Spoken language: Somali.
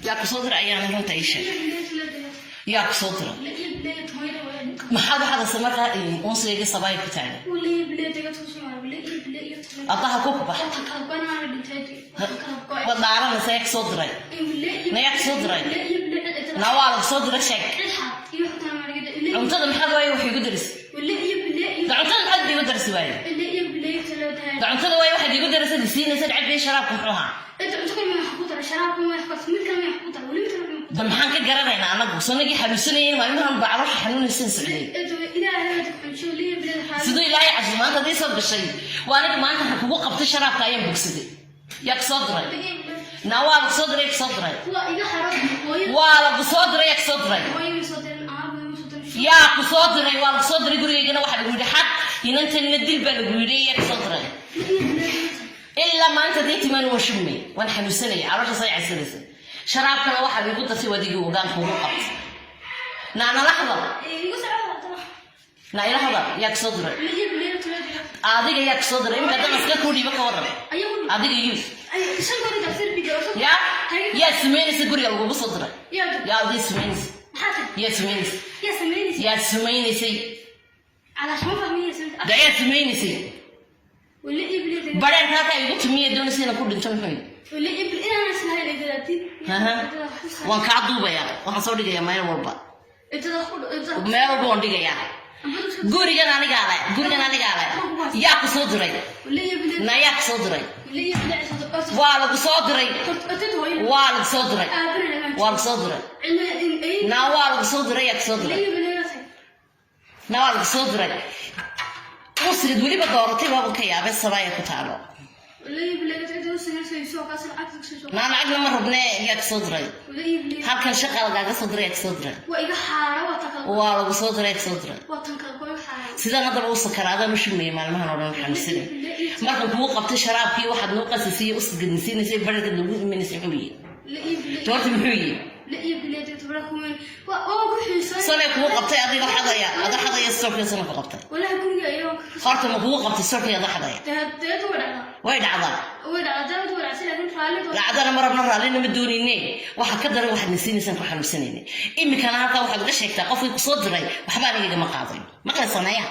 Yaa ku soo diray ayaana? Runta ii sheeg, yaa ku soo diray? Maxaad u xadaysa markaa unsigayga sabaaya ku taagan? Addaha ku bax, waad dhaaranaysa. Yaa ku soo diray? Na yaa ku soo diray? Na waa lagu soo diray, sheeg. Cuntada maxaad waaye wax igu darisi? Da cuntada maxaad iigu darisi waaye? Da cuntada waaye waxaad iigu darisa siinaysa cabbiya. Sharaabka muxuu ahaa? Da maxaan ka garanaynaa anagu? Sanagii xanuunsanayeen maalmahan baa caloosha xanuunaysan socday. Siduu Ilaahay casho maanta haddii soo gashay, waa aniga maanta waxaan kugu qabtay sharaabka ayaan bogsaday. Yaa ku soo diray? Na waa lagu soo diray, yaa ku soo diray? Waa lagu soo diray, yaa ku soo diray? Yaa ku soo diray? Waa lagu soo diray. Gurigaygana waxaa lagu yidhi xad inantanina dil baa lagu yidhi. Yaa ku soo diray? Ilaa maanta dii timaan waan shubmay, waan xanuunsanaya, caloosha say casiraysa. Sharaabkana waxaa igu dartay wadigii ogaan kugu qabtay. Naa nala hadal, naa ila hadal. Yaa ku soo diray adiga? Yaa ku soo diray? Imika haddaan askar kuu dhiibo, ka waran adiga yus? Yaa yaa sumeynaysa guriga lagugu soo diray? Yaa aday sumeynaysa? Yaa sumeynaysa? Yaa sumaynaysay? Da yaa sumaynaysay? Bareerka halkaa igu tumiya doonaysa inaan ku dhinto, muxuu yidhi? Waan kaa duubayaa, waxaan soo dhigayaa meel walba, meel walba waan dhigayaa. Gurigan anigaa le, gurigan anigaa le. Yaa ku soo diray? Na yaa ku soo diray? Waa lagu soo diray, waa lagu soo diray, waa lagu soo diray. Na waa lagu soo diray. Yaa ku soo diray? Na waa lagu soo diray. Usrid weliba dooratay baaba ka yaabay sabaaya ku taalo. Naa lacagna ma rabne. Yaa ku soo diray halkan? Shaqa lagaaga soo diray. Yaa ku soo diray? Waa lagu soo diray. Yaa ku soo diray? Sidaan haddaba u sakaraadaan u shumayay maalmahan oo dhan, xanuunsanay. Markan kugu qabtay sharaabkii waxaad noo qasisay, usgadnisiinaysay, bararka nagu imanaysay, muxuu yihi doorta? Muxuu yihi sanay kugu qabtay adiga xadaya, ada xadaya storkii sana ku qabtay? Horta ma kugu qabtay storkii ada xadaya? Way dhacdaa. Lacdana ma rabno, raallina ma doonayne. Waxa ka daran waxaad nasiinaysaan ku xanuunsanayne. Iminkana halkaa waxaad uga sheegtaa qofkii kusoo diray waxba aniga igama qaadayo. Maqlaysanaya?